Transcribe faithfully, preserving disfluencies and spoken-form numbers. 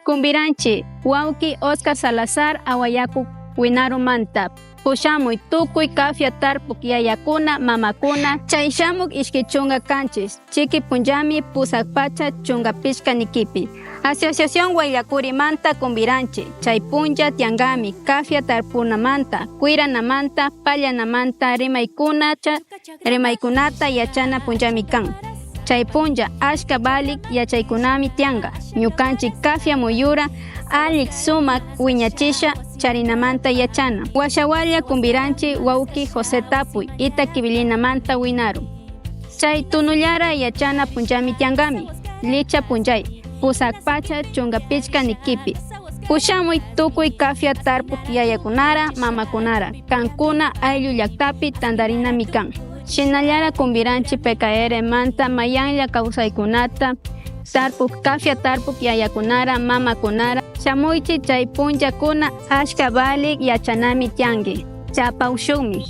Kumbiranchi wawki Oscar Salazar Awayaku Winarumanta. Pushamuy tukuy kafia tarpuk yayakuna, mamakuna, chay shamuk iskay chunka kanchis, chiki punllami pusak pacha chunka pishka nikipi. Asociación Wayllakurimanta kumbiranchi, chay punlla tiyankami kafia tarpunamanta, kuiranamanta, pallanamanta rimaykunacha, rimaykunata yachana punllami kan. Chay punlla ashka valik yachaykunami tiyanka. Ñukanchik kafia muyura allik sumak wiñachisha charinamanta yachana. Washawalla kumbiranchi wawki José Tapuy, ita kibillinamanta Winaru. Chay tunullara yachana punllami tiyankami, licha punllay, pusak pacha chunka pichka nikipi. Pushamuy tukuy kafia tarpuk yayakunara, mamakunara, kankuna ayllu llaktapi tantarinami kan. Shinallara kumbiranchi P K R manta mayanlla kawsaykunata tarpuk, kafia tarpuk yayakunara, mamakunara. Shamuychi chay punllakuna ashka valik yachanami tiyanki. Chapa ushukmi.